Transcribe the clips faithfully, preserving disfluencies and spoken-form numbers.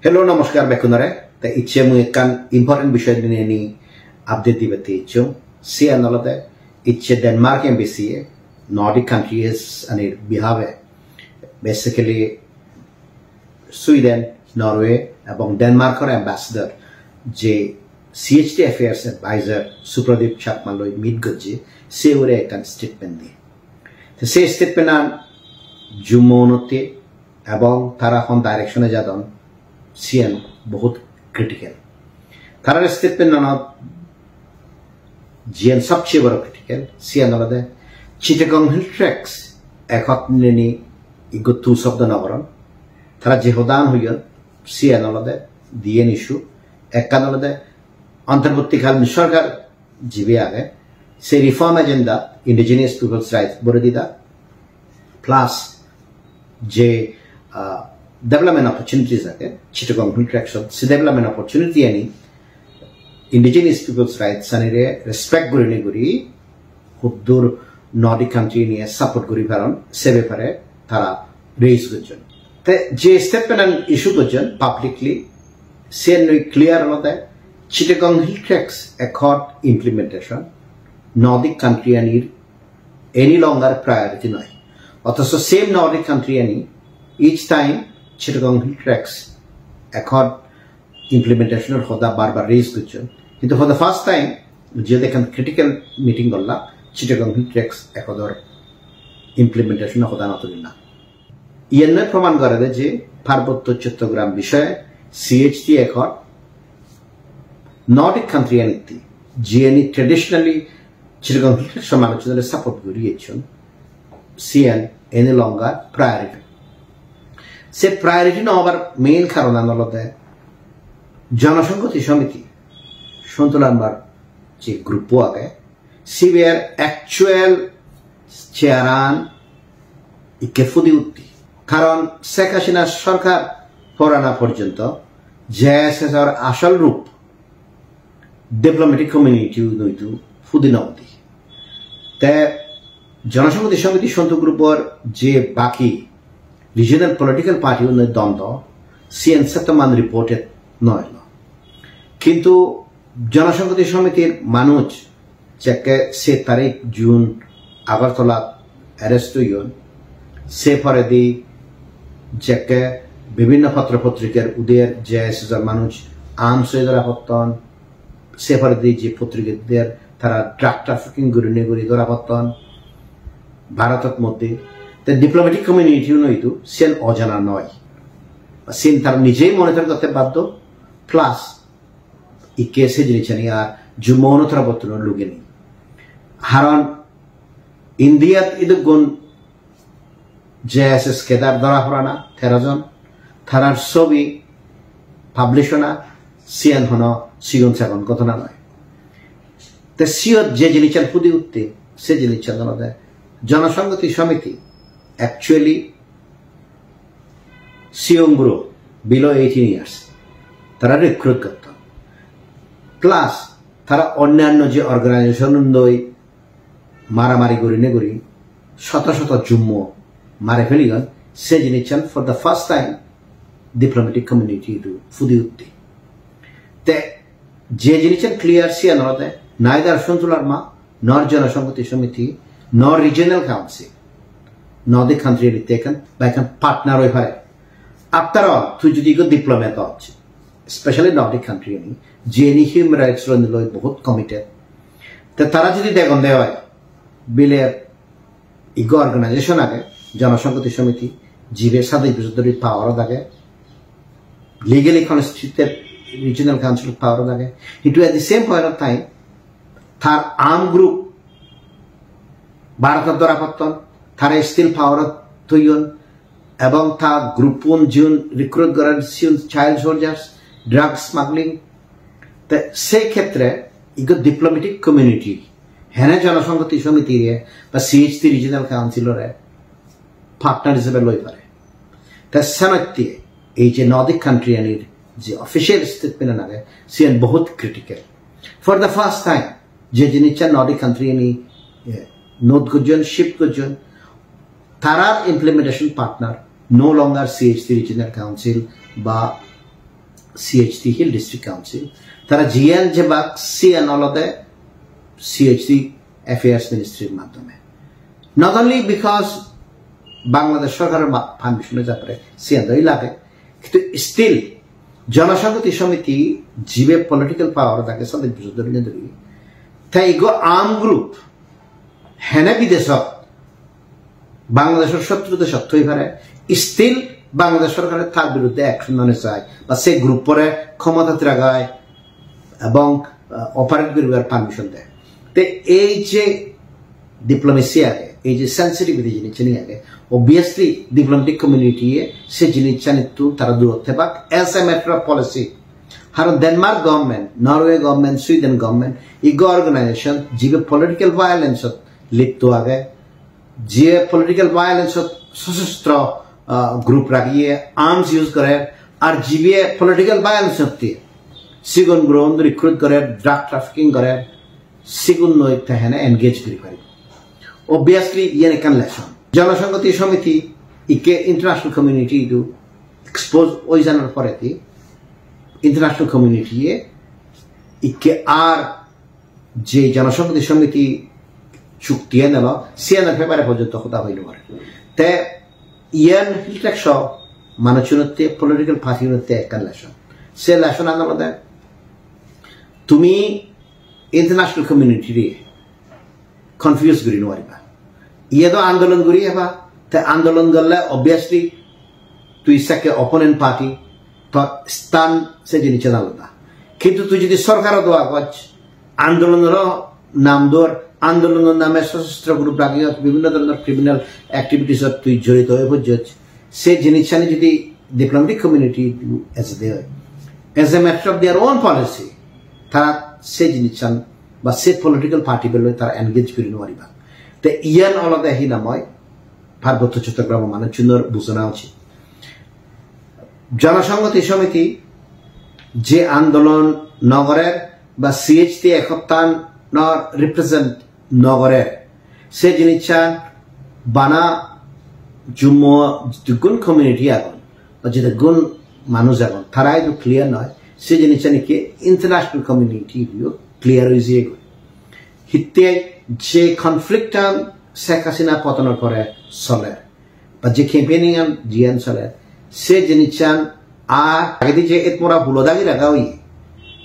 Hello, namaskar bekkunore. Te icche mui ekkan important bishoy dinei update dibatte icchung. Siyan olode icche Denmark embassy-e Nordic countries anir behalf-e, basically Sweden, Norway ebong Denmark-or ambassador, je C H T Affairs advisor Supradip Chakma loi meet gojje, se hure ekkan statement diye. Te se statement-an Jummo unotte ebong tara hon direction-e jadon, siyan bohut critical. Tarar statement-anot jiyan sobcheye boro critical, siyan olode Chittagong Hill Tracts Accord nini iggo tu sobdo no goron. Tara je hodan hoyon, siyan olode diyen issue. Ekkan olode ontorbortikalin sorkar jibe age, se reform agenda, indigenous people's rights bore dida, plus je, ah, development opportunities age Chittagong Hill Tracts-ot, se development opportunity ani indigenous people's rights anire respect gurinei guri huddur Nordic country aniye support guri paron, se bepare tara raise gojjon. Te je statement-an issue gojjon publicly, siyan loi clear olode Chittagong Hill Tracts Accord implementation Nordic country anir any longer priority noi. Othocho same Nordic country ani each time Chittagong Hill Tracts Accord implementation-or hoda bar bar raise gojjon. Hintu for the first time, jiyot ekkan critical meeting golla, Chittagong Hill Tracts Accord-or implementation-or hoda no tulilla. Iyan noi proman gorede je Parbotto Chottogram bishoye C H T Accord Nordic country anitte, jiyeni traditionally Chittagong Hill Tracts-or manuchunore support guri ecchon, siyan any longer priority. Se priority no obar main karonan olode Jonosonghoti Somiti, Sontu Larmar je group-o age, siber actual chair-an ikke pudi utti. Karon Sheikh Hasina sorkar porana porjonto J S S-or asol rup diplomatic community-un oidu pudi no udi. Te Jonosonghoti Somiti Sontu group-or je baki regional political party-unoi dondwo, siyen settoman reported no elo. Kintu Jonosonghoti Somitir manuj jekke set tarik June Agartalat arrest oyon, se poredi jekke bibhinno potro potrikar uder J S S-or manuj arms loi dora potton, se poredi je potrikar uder tara drug trafficking gurinei guri dora potton Bharotot moddhe. Te diplomatic community-un oidu siyen ojana noi. Siyen tara nijei monitor gotte baddo, plus ikke se jinissani ar Jummo unottoro bottun lugeni. Haron Indiat idukkun J S S cadre dora porana tero jon, tarar sobi publish ona, siyan hono sigon sagon ghotona noi. Te siyot je jinissan pudi utte, se jinissan olode Jonosonghoti Somiti actually siyong guro below eighteen years tara recruit gotton. Plus tara onnanno je organization-un loi maramari gurinei guri shoto shoto Jummo mari feleyon, se jinissan for the first time diplomatic community-tun pudi utte. Te je jinissan clear siyan olode neither Sontu Larma nor Jonosonghoti Somiti nor Regional Council, Nordic country-unit ekkan ba ekkan partner oi pare. After all, tui jodi ekko diplomat oj, especially Nordic country-ani, jiyeni human rights-ani loi bohut committed, te tara jodi degonde oi bile ekko organization age, Jonosonghoti Somiti, jibe sadej bojor dhori power-ot age, legally constituted Regional Council power-ot age, hintu at the same point of time tar arm group Bharotot dora potton, tare still power-ot thoyon, ebong ta group-un jiun recruit goron siun child soldiers, drug smuggling. Te sei khetre ekko diplomatic community hene Jonosonghoti Somitire ba C H T Regional Council-ore partner hisebe loi pare. Te senotte ei je Nordic country-anir je official statement-an age, siyan bohut critical. For the first time, je jinissan Nordic country-ani, eh, note gojjon, shift gojjon, tarar implementation partner no longer C H T Regional Council ba C H T Hill District Council. Tara jiyan jebak siyan olode C H T Affairs Ministry-r maddhome. Not only because Bangladesh sorkaror ma-, permission-e jabare, siyan do lage. Kintu still Jonosonghoti Somiti jibe political power-ot age sade bujor dhori dhori. Te igo arm group hene bidesot Bangladeshor sotru deshot thoi pare, still Bangladesh sorkare tar biruddhe action no nejai, ba se group-ore khomotat ragai ebong, ah, operate guribar permission de. Te ei je diplomacy age, ei je sensitivity jinischani age, obviously diplomatic community-e se jinischanittun tara durot thebak as a matter of policy. Haron Denmark government, Norway government, Sweden government, igo organization jibe political violence-ot lipto age, je political violence-ot sosostro, ah, group ragiye arms use gorer, ar jibe political violence-otte sigon gurogun recruit gorer, drug trafficking gorer, sigun noi te hene engage guri paribo. Obviously, iyen ekkan lesson. Jonosonghoti Somiti ikke international community idu expose oi janar poredi international community-e ikke ar je Jonosonghoti Somiti chukti enelo, siyanor bepare porjonto hoda hoi no pare. Te iyan Hill Tracts-o manuchunotte, political party-unotte ekkan lesson. Se lesson-an olode tumi international community-re confuse guri no pariba. Iye do andolon guri eba, te andolon gorle obviously tui sekke opponent party, tor stand se jinissan alada. Kintu tui jodi sorkarot do agoj, andolonoro nam dor, andolonor name sosostro group ragiyot, bibhinno dhoronor criminal activities-ot tui jorito oi pojjoj, se jinissani jodi diplomatic community ejede oi, as a matter of their own policy, tara se jinissan ba se political party beloi tara engage guri no pariba. Te iyan olode hi nang oi, Parbotto Chottogramo manuchunor bujana uchit. Jonosonghoti Somiti je andolon no gorer ba C H T ekottanor represent no gorer, se jinissan bana Jummo jedukkun community agon, ba jedukkun manuj agon, tara idu clear noi, se jinissan ikke international community idu clear oi jiyegoi. Hitte je conflict-an Sheikh Hasina potonor pore soler, ba je campaigning-an jiyan soler, se jinissan ar agedi je et mora hulo dagi raga oye,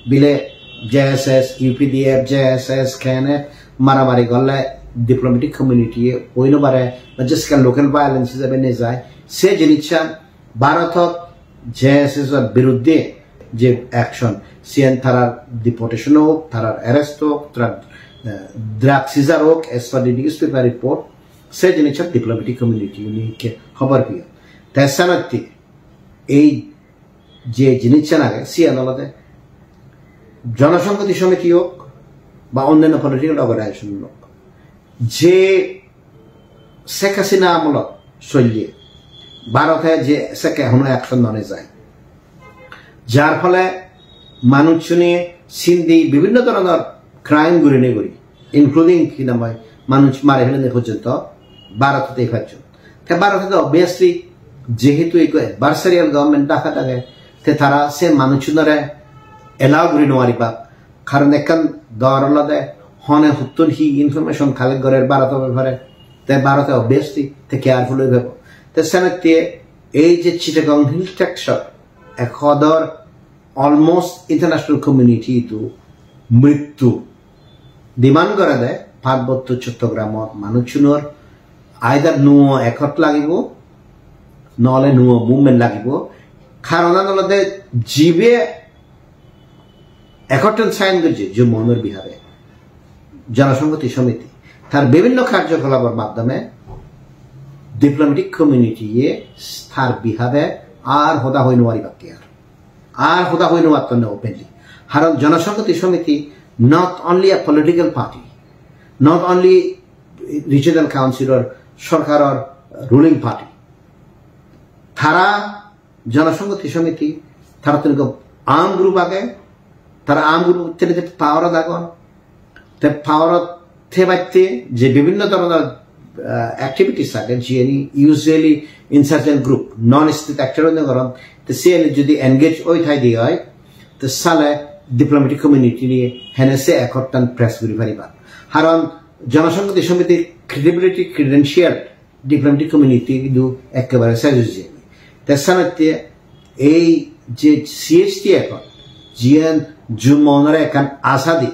bile J S S, U P D F, J S S, K N F maramari gorle diplomatic community-e oi no pare, ba jeske local violence ijebe nejai, se jinissan Bharotot J S S-or biruddhe je action, siyan tarar deportation ok, tarar arrest ok, tarar, eh, drug seizure ok, as per the newspaper report, se jinissan diplomatic community-une ikke hobor peyon. Te senotte ei je jinissan age, siyan olode Jonosonghoti Somiti ok ba onnanno political organization ok, je Sheikh Hasina amolot solle, Bharote je sekke hono action no nejai, jar phole manuchchune sindi bibhinno dhoronor crime gurinei guri, including hi nang oi manuj mari felene porjonto Bharotot ei pacchon. Te Bharote do obviously jehetu ekko adversarial government Dhaka age, te tara se manuchchunore allow guri no paribak. Karon ekkan dor olode hone huttun hi information collect gorer Bharoto bepare, te Bharote obviously te careful oi pebo. Te senotte ei je Chittagong Hill Tracts-or ek hodor almost international community-ttu mrittu demand gorede Parbotto Chottogramor manuchunor either nuo accord lagibo, nole nuo movement lagibo. Karonan olode jibe accord-an sign gojje Jummo-unor behalf-e Jonosonghoti Somiti, tar bibhinno karjokolabor maddhome diplomatic community-e tar behalf-e ar hoda hoi no paribakke ar. Ar hoda hoi no pattonne openly. Haron Jonosonghoti Somiti not only a political party, not only regional council or sorkar or ruling party. Tara Jonosonghoti Somiti, tara tun ekko arm group age, tara arm group tene te power-ot agon. Te power-ot thebatte je bibhinno dhoronor, ah, activities age, jiyeni usually insurgent group, non-state actor-une goron, Te siyen jodi engage oi thai de oi, te sale diplomatic community-ye hene se accord-tan press guri pariba. Haron Jonosonghoti Somitir credibility, credential diplomatic community idu ekkebare ses oi jeyegoi. Te senotte ei je C H T accord, jiyan Jummo-unore ekkan asha di,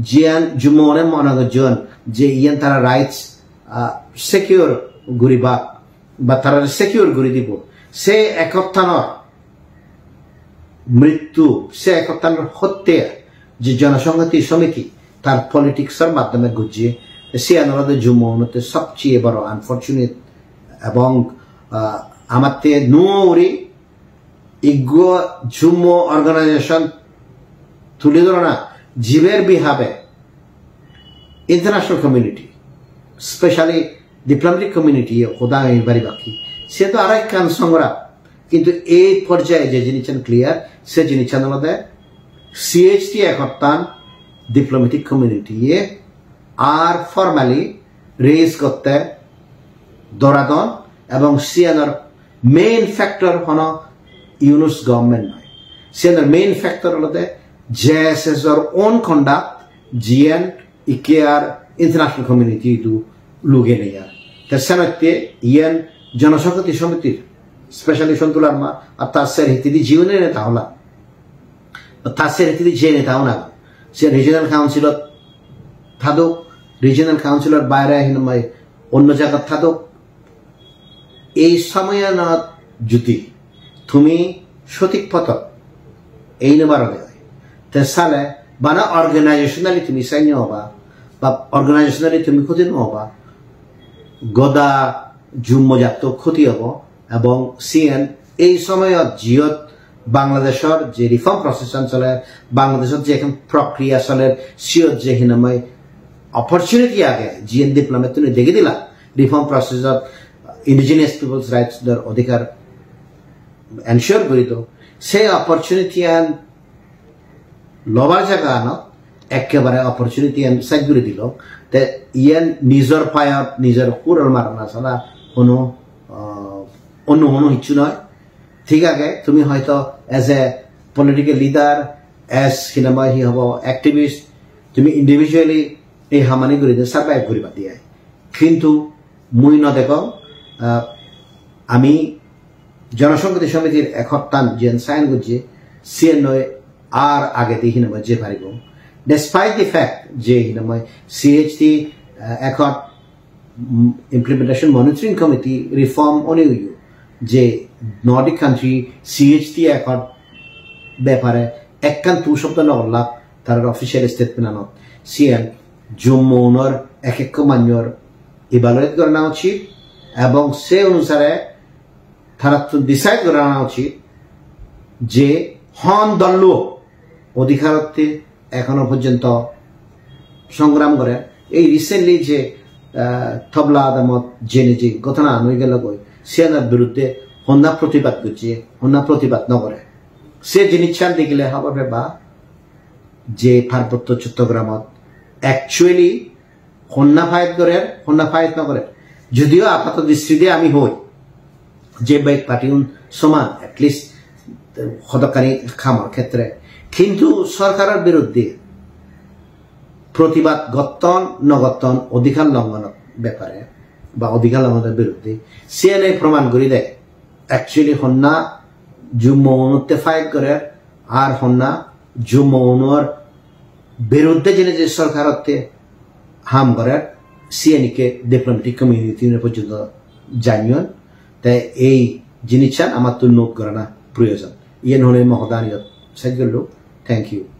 jiyan Jummo-une mone gojjon je iyan tara rights, ah, secure guribak, ba tara secure guri dibo. Se accord-tanor mrittu, se accord-tanor hotte je Jonosonghoti Somiti tar politics-or maddhome gojje, siyan olode Jummo-unotte sobcheye boro unfortunate ebong, ah, amatte nuo uri iggo Jummo organization tuli dhorana jiber bihabe international community, specially diplomatic community hoda ami bari bakki. Se to aro ekkan songra. Kintu ei porjaye je jinissan clear, se jinissan olode C H T accord-tan diplomatic community-ye ar formally raise gotte doradon, ebong siyanor main factor hono Yunus government noi. Siyanor main factor olode J S S-or own conduct, jiyen ikke ar international community idu luge nei ar. Te senotte iyen Jonosonghoti Somitir, specially Sontu Larma ar tar ser hittedi jiune neta hola, tar ser hittedi je neta hona, se regional council-ot thadok, regional council-or baire hinamai onno jagat thadok, ei somoyanot jodi tumi sothik pothot ei no parode oi, te sale bana organizationally tumi sainyo oba, ba organizationally tumi khoti no oba, goda Jummo jatto khoti obo, ebong siyen ei somoyot jiyot Bangladeshor je reform process-an soler, Bangladeshot je ekkan prokriya soler, siyot je hinamai opportunity age, jiyen diplomat-tune degi dila, reform process-ot indigenous people's rights-or odhikar ensure guri do, se opportunity-an lobar jagaganot ekkebare opportunity-an side guri dilo. Te iyen nijor payot, nijor huror marana sara hono, ah, onno hono hissu noi. Thik age, tumi hoito as a political leader, as hinamai hi hobo, activist, tumi individually ei hamani guri de survive guri padi ai. Kintu mui no degong, ah, ami Jonosonghoti Somitir accord-tan jiyen sign gojje, siyen noi ar agedi hinamai je paribo. Despite the fact je hinamai C H T, ah, accord, mm, Implementation Monitoring Committee reform oni oiyo, je Nordic country C H T accord bepare ekkan tu shobdo no gollak tarar official statement-anot. Siyen Jummo-unor ek ekko manjor evaluate gorana uchit, ebong se onusare tarattun decide gorana uchit je hon dollo odhikarotte ekhono porjonto songram gore. Ei recently je, ah, Tobla Adamot jene je ghotona an oi gelo goi, siyanor biruddhe honna protibad gojje, honna protibad no gore. Se jinissan degile hobor peba je Parbotto Chottogramot actually honna fight gorer, honna fight no gorer. Judiyo apato dristi de ami hoi je bek party-un soman, at least hodokkani hamor khetre. Kintu sorkaror biruddhe protibad gotton no gotton odhikar longhonor bepare ba odhikar longhonor biruddhe, siyene proman guri de actually honna Jummo-unotte fight gorer ar honna Jummo-unor biruddhe jene je sorkarotte ham gorer, siyenikke diplomatic community-une porjonto janiyon. Te ei jinissan amattun note gorana proyojon. Iyen hone mo hodaniyot sej gollo. Thank you.